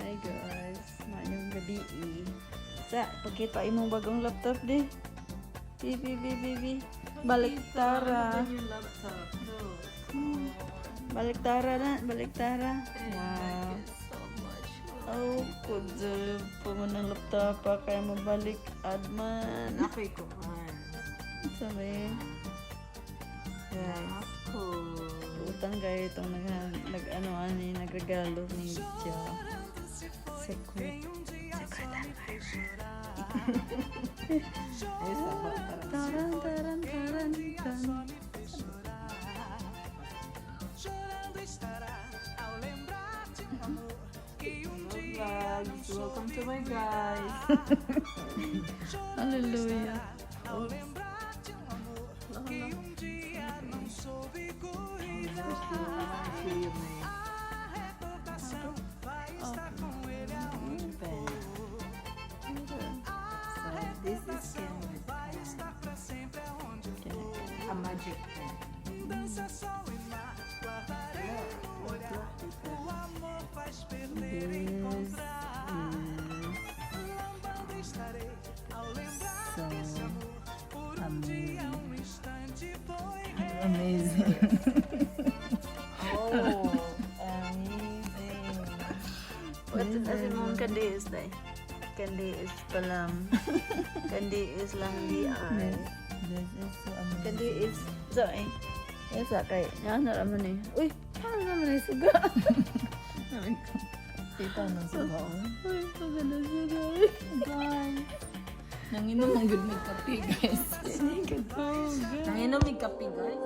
Hi guys, maayong gabii. Sa, pakita imong bagong laptop di. Bi bi bi bi bi. Baliktara. Your laptop. Look. Baliktara na, baliktara. Wow. So much. Oh, kudo pa man ang laptop pa kaya mabalik adman. Ako'y kuman. Sabi. Guys, Ako. Utang kayo itong nag ano ani nagregalo ni Jo. Secret. Secret admirer. Ay, sabot para. Taran taran taran taran. Chorando estará ao lembrar de um amor que um dia Vlogs. Welcome to my guys. Hallelujah. Ao lembrar de um amor que um dia não soube cuidar. Show you my A recordação vai estar com ele aonde pen. So, this is pen with vai estar pra sempre aonde for. A magic pen. Dança, sol e mar, guardarei no olhar. O amor faz perder e encontrar. Lambando estarei ao lembrar So que esse amor por um dia, um instante foi amazing. Oh, amazing. What as in mong candy is day? Candy is palam. Candy is lang di ay. This is so amazing. Candy is so eh. Yes, kay. Yan na raman eh. Uy, ano naman eh suga. Kita ng suga. Uy, suga na suga. Guys. Nanginom ang good may kape, guys. Nanginom may kape, guys.